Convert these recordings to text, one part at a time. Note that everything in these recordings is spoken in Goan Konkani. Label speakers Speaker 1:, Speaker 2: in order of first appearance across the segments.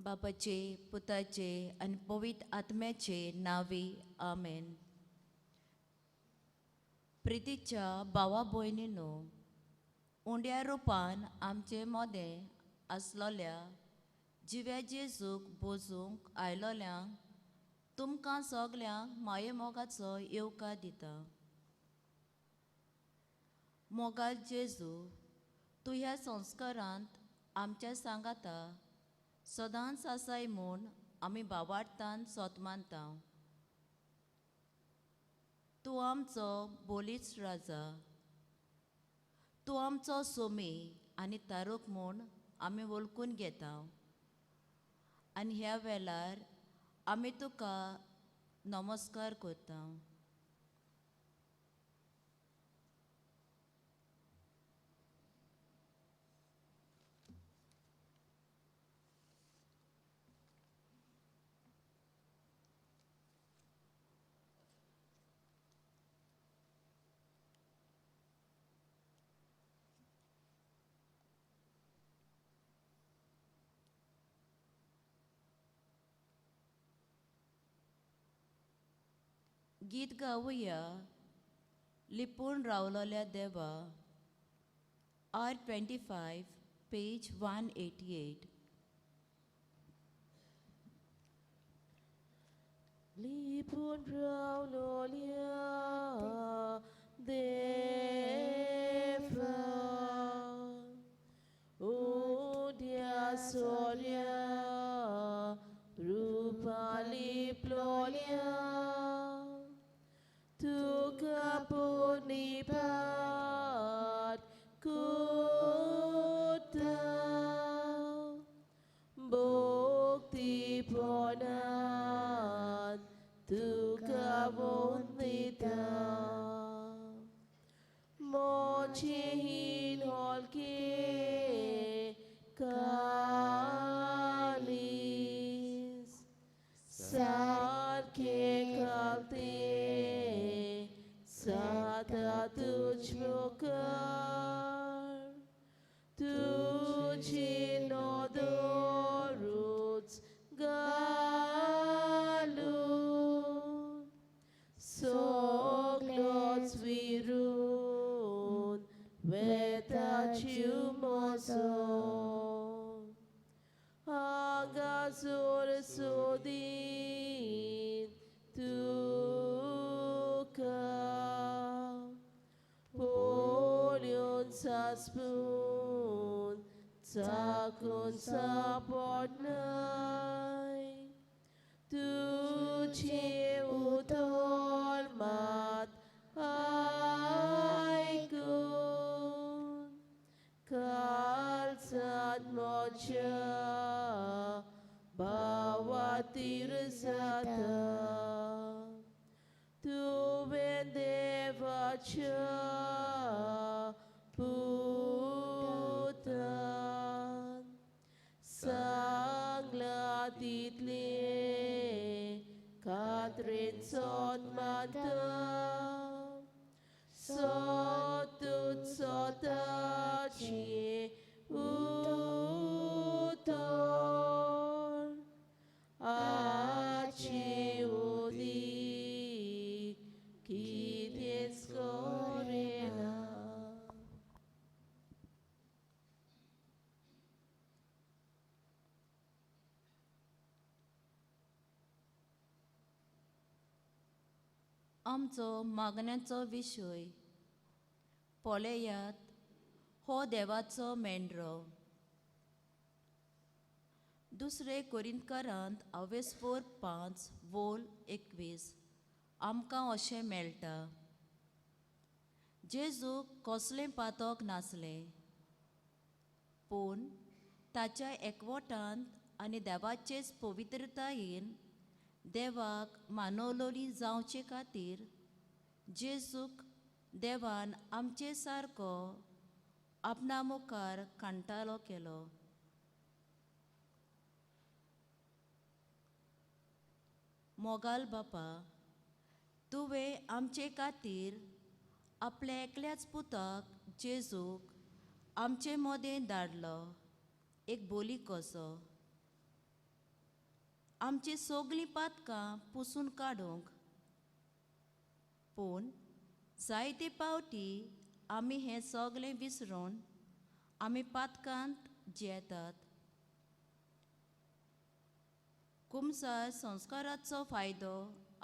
Speaker 1: बापाचे, पुताचे आनी पवित्र आत्म्याचे नांवी, आमेन. प्रितीच्या भावा भयणीनो, उंड्या रुपान आमचे मोदें आसलोल्या जिव्या जेजूक बोजूंक आयलोल्यांक तुमकां सगल्यांक माये मोगाचो येवकार दिता. मोगाल जेजू, तूं ह्या संस्कारांत आमच्या सांगाता सदांच आसाय म्हूण आमी बावार्थान सोत मानता. तूं आमचो बोलीच राजा, तूं आमचो सोमी आनी तारूक म्हूण आमी वळखून घेता आनी ह्या वेळार आमी तुका नमस्कार करता. गीत गावया लिपून रावलोल्या देवा, R 25, page 188.
Speaker 2: लिपून रावलोल्या देवा, उद्या सोल्या रुपा लिपलोल्या, तुका पुनिपात कुता, भक्ती पणान तुका वंदिता. मोचेहीन हलके कालीस सारखे कालते साता तुझ मुखार, तुझी नदरूच घालून सगलोच विरून वेता जीव म्हजो. हांगासर सोदीन तुका, पळोवन सासपून चाकून सापडनाय, तुजें उतर मात आयकून काळजांत म्हज्या भावातीर जाता. तुवें देवाच्या पुतान सांगलां तितलें खात्रेन सोद मानता, सोतूच सोताचें उतर आची उदीक कितेंच करिना.
Speaker 1: आमचो मागण्याचो विशय पळयात हो देवाचो मेंढरो. दुसरे कोरिंतकारांत अवेस्पोर 5 वोल 21 आमकां अशें मेळटा, जेजूक कसलें पातक नासलें, पूण ताच्या एकवटांत आनी देवाचेच पवित्रतायेन देवाक मानवलोली जावचे खातीर जेजूक देवान आमचे सारको आपणा मुखार कांटालो केलो. मोगाल बापा, तुवें आमचे खातीर आपल्या एकल्याच पुताक जेजूक आमचे मदें धाडलो एक बोली कसो. आमची सगळीं पातकां पुसून काडूंक. पूण जायते पावटी आमी हें सगळें विसरून आमी पातकांत जियेतात. कुमसार संस्काराचो फायदो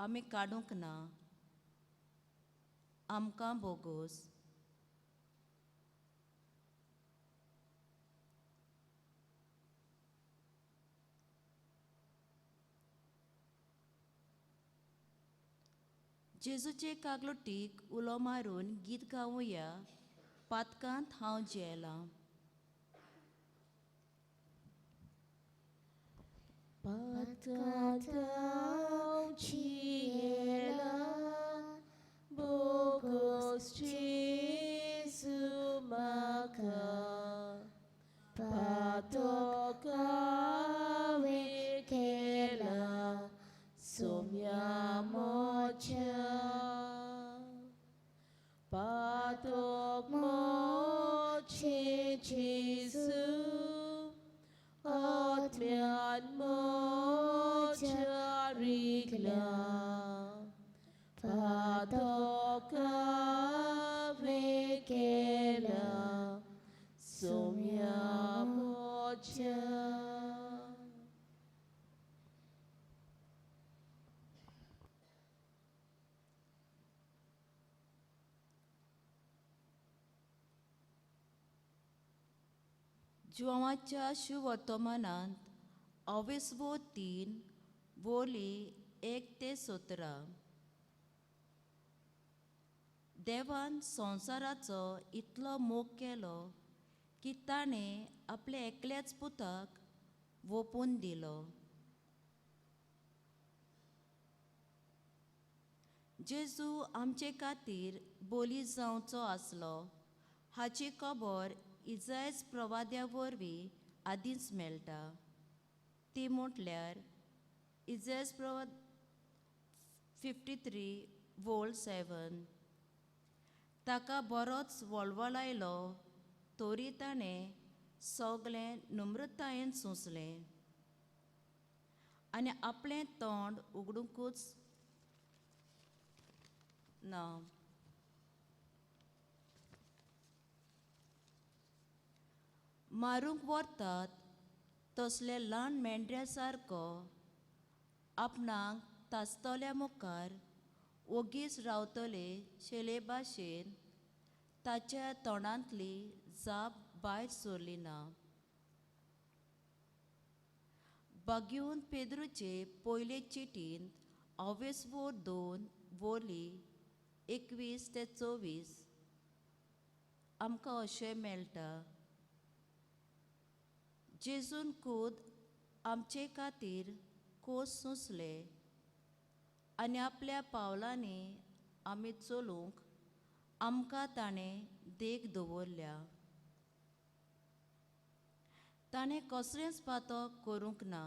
Speaker 1: आमी काडूंक ना. आमकां बोगोस. जेजूचे कागलोटीक उलो मारून गीत गावया, पातकांत हांव जियेलां.
Speaker 2: पातकांत हांव जियेलां, बोगोस जेजू म्हाका, पातक हांवें केलां, सोम्या म्हज्या. पातक म्हजें जेजू, आत्म्यान म्हज्या रिगलां, पातक हांवें केलां, सोम्या म्हज्या.
Speaker 1: जुवांच्या शुवर्तमानांत अवेसवो 3 वोली 1 ते 17. देवान संवसाराचो इतलो मोग केलो की ताणें आपल्या एकल्याच पुताक वोपून दिलो. जेजू आमचे खातीर बोली जावचो आसलो हाची खबर इजायज प्रवाद्या वरवीं आदींच मेळटा. ती म्हटल्यार इजायज प्रवाद 53 वोल 7. ताका बरोच वळवळायलो तरी ताणें सगळें नम्रतायेन सोंसलें आनी आपलें तोंड उगडुंकूच ना. मारूंक व्हरतात तसले ल्हान मेंढऱ्या सारको आपणाक तासतल्या मुखार ओगीच रावतले शेले भाशेन ताच्या तोंडांतली जाप भायर सरली ना. बाग्यून पेद्रूचे पयले चिटींत अवेसवो 2 वोली 21 ते 24 आमकां अशें मेळटा. जेजून खूद आमचे खातीर कोस सोंसले आनी आपल्या पावलांनी आमी चलूंक आमकां ताणें देख दवरल्या. ताणें कसलेंच पातक करूंक ना.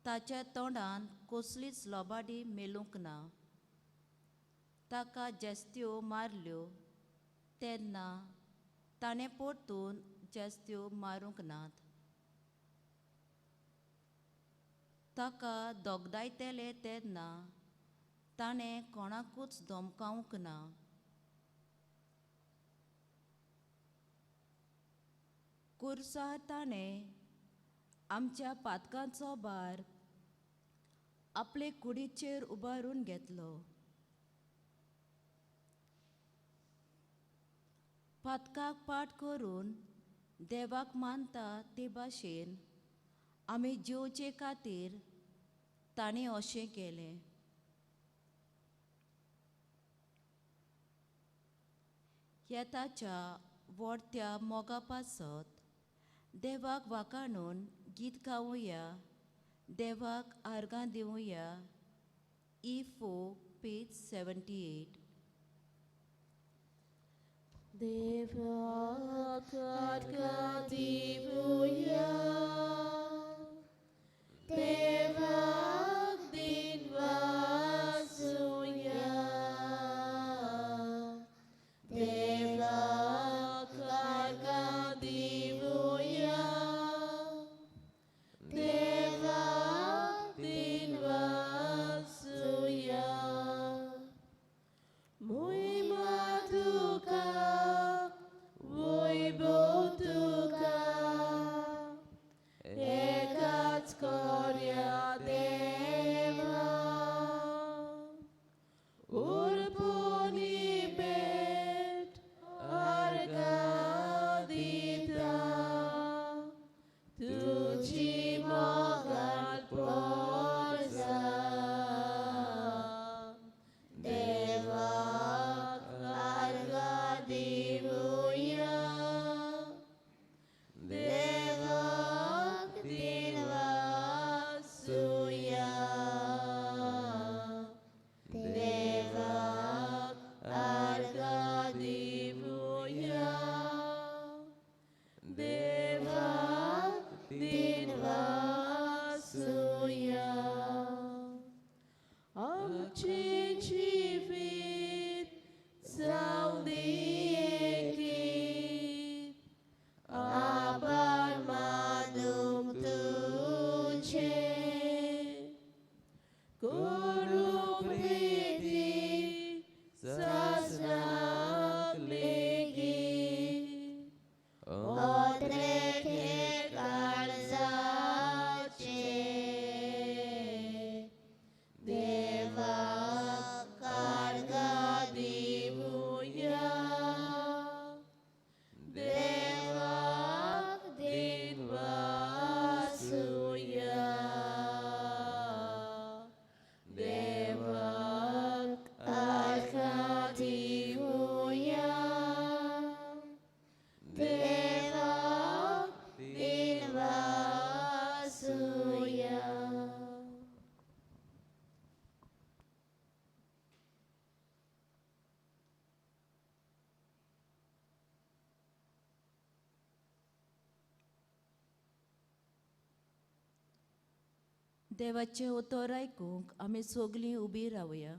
Speaker 1: ताच्या तोंडान कसलीच लोबाडी मेलूंक ना. ताका जेस्त्यो मारल्यो तेन्ना ताणें परतून जेस्त्यो मारूंक नात. ताका दोगदायतले तेन्ना ताणें कोणाकूच धमकावंक ना. कुर्सार ताणें आमच्या पातकांचो भार आपले कुडीचेर उबारून घेतलो. पातकाक पाठ करून देवाक मानता ते भाशेन आमी जेवचे खातीर ताणें अशें केलें. ह्या ताच्या व्हडत्या मोगा पासत देवाक वाखाणून गीत गावया, देवाक आर्गां दिवया. E4 page 78.
Speaker 2: देवाक आर्गां दिवया, देवाक दिनवासुया, देवाक आर्गां दिवया, देवाक
Speaker 1: देवाचें उतर आयकूंक आमी सगलीं उबी रावया.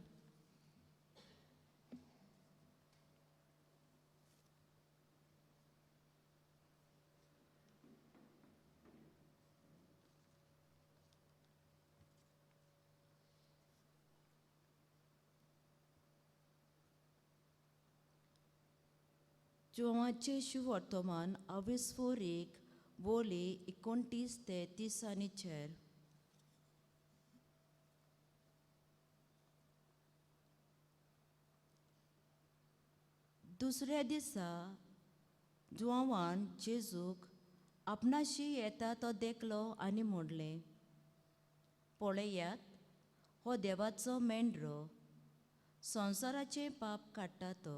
Speaker 1: जुवांचें शुवर्तमान अविस्फोरीक बोली 29 ते 30 आनी 4. दुसऱ्या दिसा जुवान जेजूक आपणाशी येता तो देखलो आनी म्हणलें, पळयात, हो देवाचो मेंढरो, संवसाराचें पाप काडटा तो.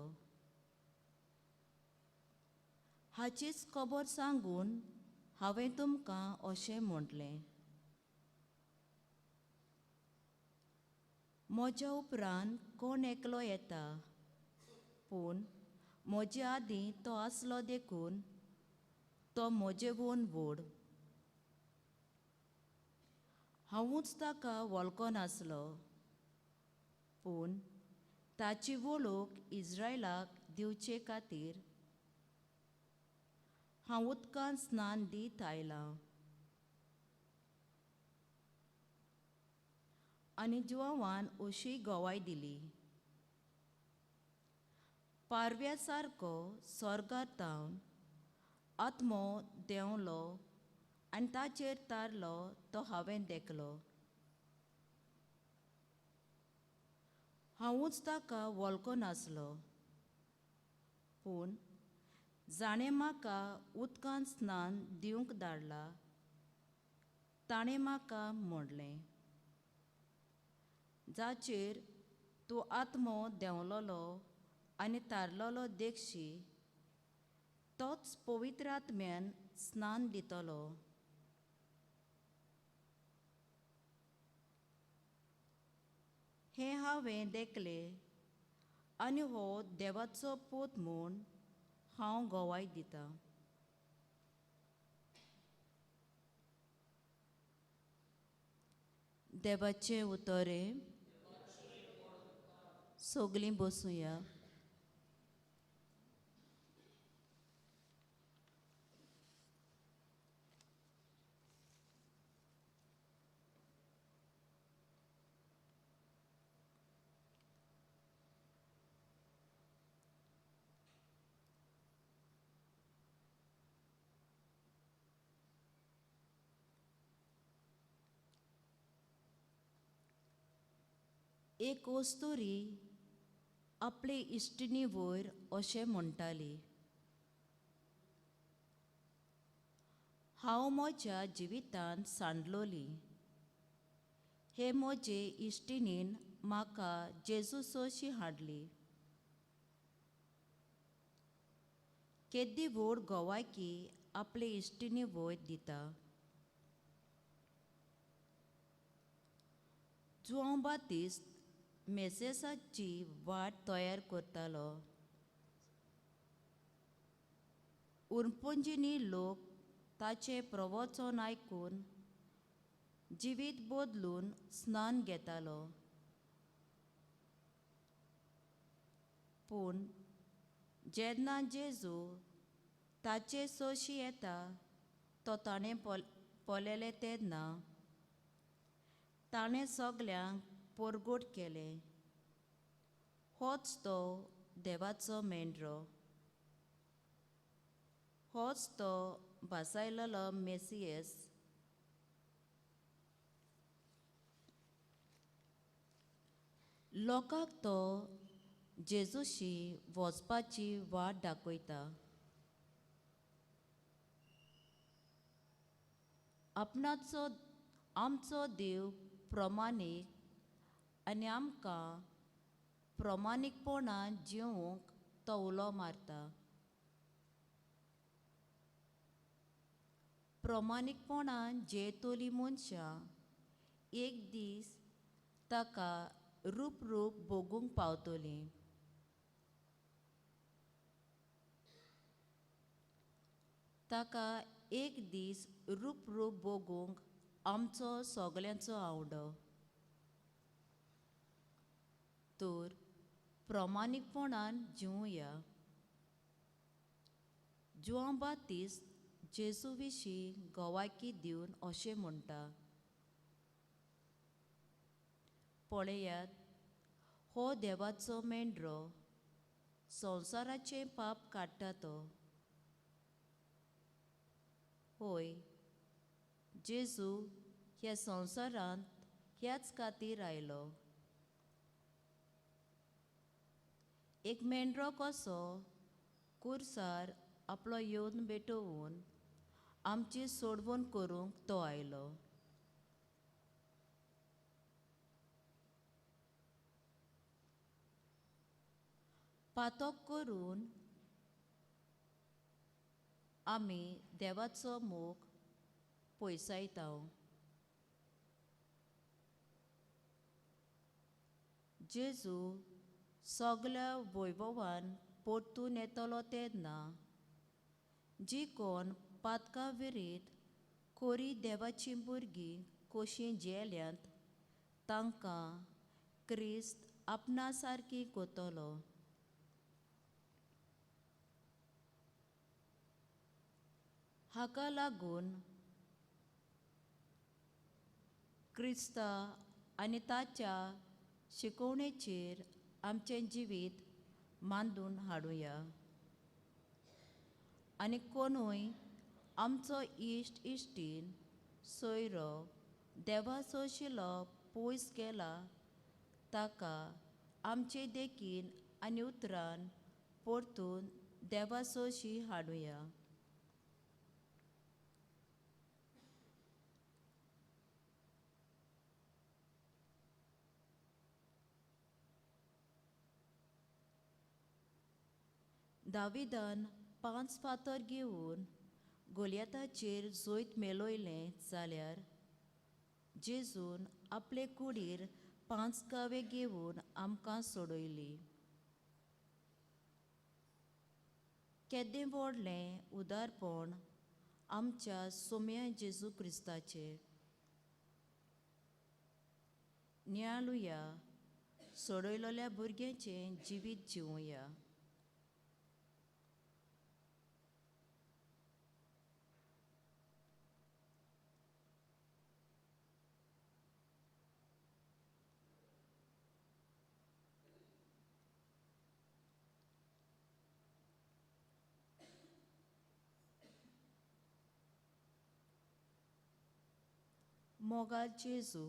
Speaker 1: हाचीच खबर सांगून हांवें तुमकां अशें म्हणलें, म्हज्या उपरांत कोण एकलो येता, पूण म्हजे आदीं तो आसलो देखून तो म्हजे वोन व्हड. हांवूच ताका वळखनासलो, पूण ताची वळख इज्रायलाक दिवचे खातीर हांव उदकांत स्नान दीत आयलां. आनी जुवान अशी गवाय दिली, पारव्या सारको स्वर्गार तावन आत्मो देंवलो आनी ताचेर तारलो तो हांवें देखलो. हांवूच ताका वळखनासलो, पूण जाणें म्हाका उदकांत स्नान दिवंक धाडला ताणें म्हाका म्हणलें, जाचेर तूं आत्मो देंवलोलो आनी तारलोलो देखशी तोच पवित्र आत्म्यान स्नान दितलो. हें हांवें देखलें आनी हो देवाचो पूत म्हूण हांव गवाय दितां. देवाचें उतरें. सगलीं बसुया. एक अस्तुरी आपले इश्टिणी वयर अशें म्हणटाली, हांव म्हज्या जिवितांत सांडलोली, हे म्हजे इश्टिणीन म्हाका जेजूसोशी हाडली. केद्दी व्हड गवायकी आपले इश्टिणी वयर दिता. जुआंव बातिस्त मेसेसाची वाट तयार करतालो. उरपुंजिनी लोक ताचें प्रवचन आयकून जिवीत बदलून स्नान घेतालो, पूण जेन्ना जेजू ताचे सोशी येता तो ताणें पळयलें तेन्ना ताणें सगल्यांक परगट केलें, होच तो देवाचो मेंढरो, होच तो भासायलेलो मेसियस. लोकांक तो जेजूशी वचपाची वाट दाखयता. आपणाचो आमचो देव प्रमाणीक आनी आमकां प्रमाणीकपणान जिवंक तो उलो मारता. प्रमाणीकपणान जियेतली मनशां एक दीस ताका रूप रूप भोगूंक पावतलीं. ताका एक दीस रूप रूप भोगूंक आमचो सगल्यांचो आवडो। तर प्रमाणीकपणान जिवया। जुआंव बातिस्त जेजू विशीं गवायकी दिवन अशें म्हणटा, पळयात हो देवाचो मेंढरो, संवसाराचें पाप काडटा तो। होय, जेजू ह्या संवसारांत ह्याच खातीर आयलो। एक मेंढरो कसो कुर्सार आपलो येवन भेटोवन आमची सोडवण करूंक तो आयलो। पातक करून आमी देवाचो मोग पयसायता। जेजू सगल्या वैभवान परतून येतलो तेन्ना जी कोण पातका विरीत कोरी देवाचीं भुरगीं कशीं जेल्यांत तांकां क्रिस्त आपणा सारकी कोतलो। हाका लागून क्रिस्ता आनी ताच्या शिकोवणेचेर आमचें जिवीत मांडून हाडुया आनी कोणूय आमचो इश्ट इश्टीन सोयरो देवाचो शिलो पयस गेला ताका आमचे देखीन आनी उतरान परतून देवासोशी हाडुया। दाविदान 5 फातर घेवन गोलियाताचेर जैत मेळयलें जाल्यार जेजून आपले कुडीर 5 गावे घेवन आमकां सोडयली। केदें व्हडलें उदारपण आमच्या सोम्या जेजू क्रिस्ताचें। नियाळुया, सोडयलेल्या भुरग्यांचें जिवीत जिवया। मोगाळ जेजू,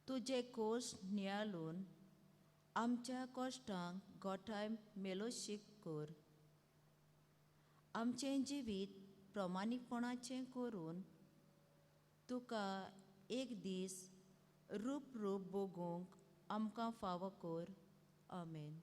Speaker 1: तुजे कोश नियाळून आमच्या कश्टांक गोठाय मेलोशीक कर। आमचें जिवीत प्रमाणीकपणाचें करून तुका एक दीस रूप रूप भोगूंक आमकां फावो कर। आमेन।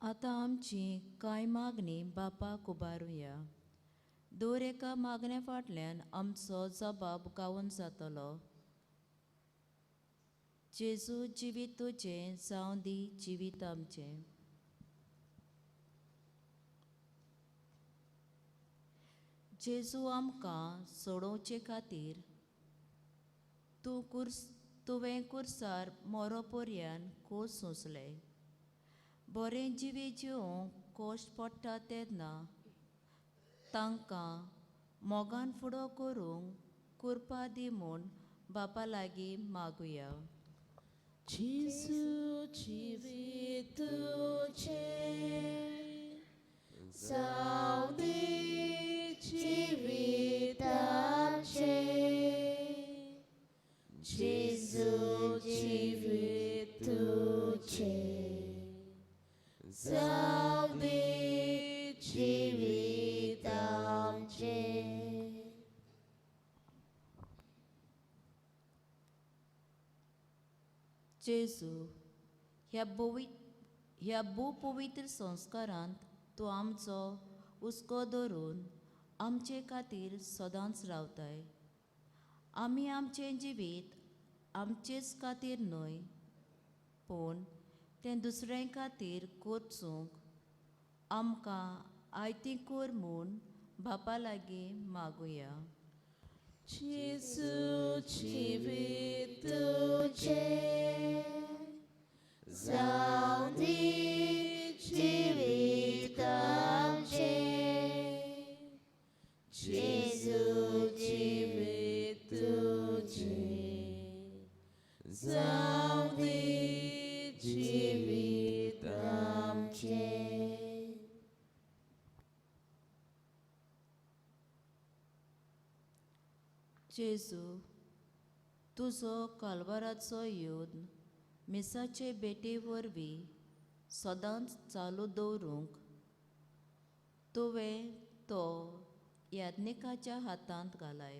Speaker 1: आतां आमची कांय मागणी बापाक उबारुया। दर एका मागण्या फाटल्यान आमचो जबाब गावून जातलो। जेजू जिवीत तुजें जावं दी जिवीत आमचें। जेजू आमकां सोडोवचे खातीर तूं तुवें कुर्सार मोरो पर्यान कोस सोंसले. बरें जिवी जिवंक कोश्ट पडटा तेन्ना तांकां मोगान फुडो करूंक कुरपा दी म्हूण बापा लागीं मागुया.
Speaker 2: जेजू जिवीत तुजें जावं दी जिवीत आमचें. जेजू जिवीत तुजें जावं दी जिवीत आमचें.
Speaker 1: जेजू, ह्या भोव पवित्र संस्कारांत तूं आमचो हुस्को धरून आमचे खातीर सदांच रावताय. आमी आमचें जिवीत आमचेच खातीर न्हय पूण तें दुसऱ्यां खातीर कोर्चूंक आमकां आयती कोर म्हूण बापा लागीं मागुया.
Speaker 2: जेजू जिवीत तुजें जावं दी जिवीत आमचें. जेजू जिवीत तुजें जावं दी जिवीत आमचें.
Speaker 1: जेजू, तुजो कालवाराचो युद्ध मिसाचे भेटी वरवीं सदांच चालू दवरूंक तुवें तो याज्ञिकाच्या हातांत घालाय.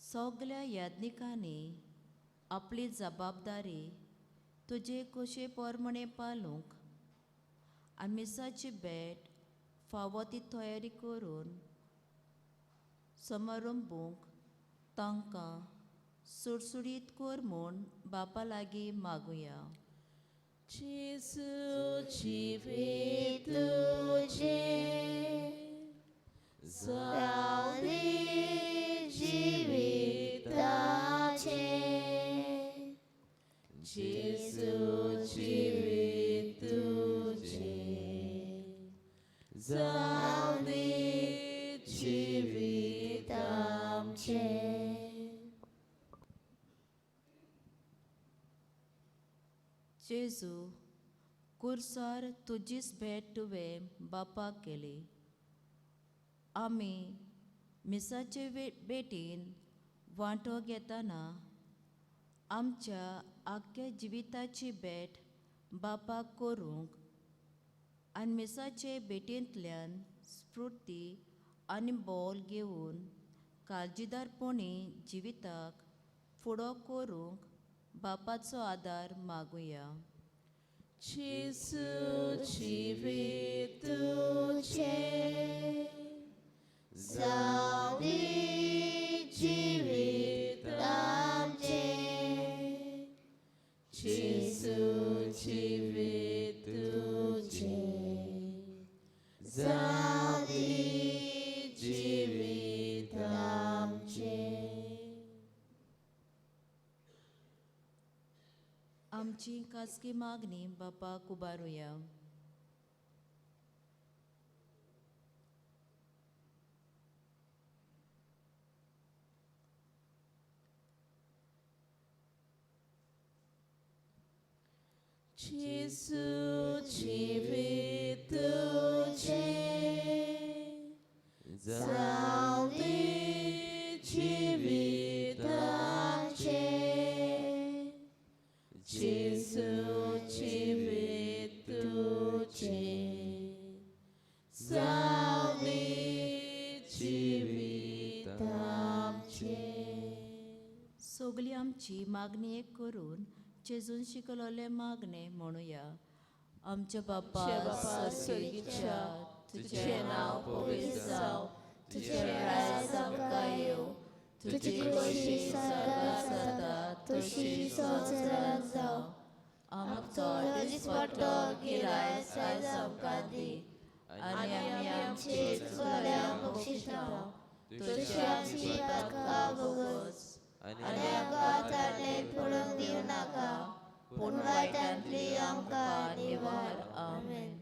Speaker 1: सगल्या याज्ञिकांनी आपली जबाबदारी तुजे कुशे प्रमाणें पालूंक आनी मिसाची भेट फावो ती तयारी करून समारंभूंक तांकां सुडसुडीत कर म्हूण बापा लागीं मागुया.
Speaker 2: जेजू जिवीत तुजें जावं दी जिवीत आमचें. जेजू जिवीत तुजें जावं दी जिवीत आमचें.
Speaker 1: जेजू, कुर्सार तुजीच भेट तुवें बापाक केली. आमी मिसाचे भेटीन वांटो घेतना आमच्या आख्ख्या जिविताची भेट बापाक करूंक आनी मिसाचे भेटींतल्यान स्फूर्ती आनी बोल घेवन काळजीदारपणी जिविताक फुडो करूंक बापाचो आदार मागुया.
Speaker 2: जेजू जिवीत तुजें जावं दी जिवीत आमचें. जेजू जिवीत तुजें जावं दी जिवीत आमचें.
Speaker 1: आमची खाजगी मागणी बापाक उबारुया.
Speaker 2: जेजू जिवीत तुजें जावं दी जिवीत आमचें. जेजू जिवीत तुजें जावं दी जिवीत आमचें.
Speaker 1: सगली आमची मागणी एक करून जेजून शिकवलें मागणें म्हणुया. आमच्या बापा
Speaker 2: सर्गीच्या, तुजें नांव पवित्र जावं, तुजें राज आमकां येवं, तुजी खोशी स्वर्गात जाता तशी संवसारांत जावं.
Speaker 1: आमचो दिसपट्टो गिरायक आयज आमकां दी आनी आमी आमचे चुकल्यांक बक्षिता तशी आमची पातकां भोगस.
Speaker 2: आनी आमकां चाडणेंत पडूंक दिवं नाका, पूण वायटांतली आमकां निवार. आमेन.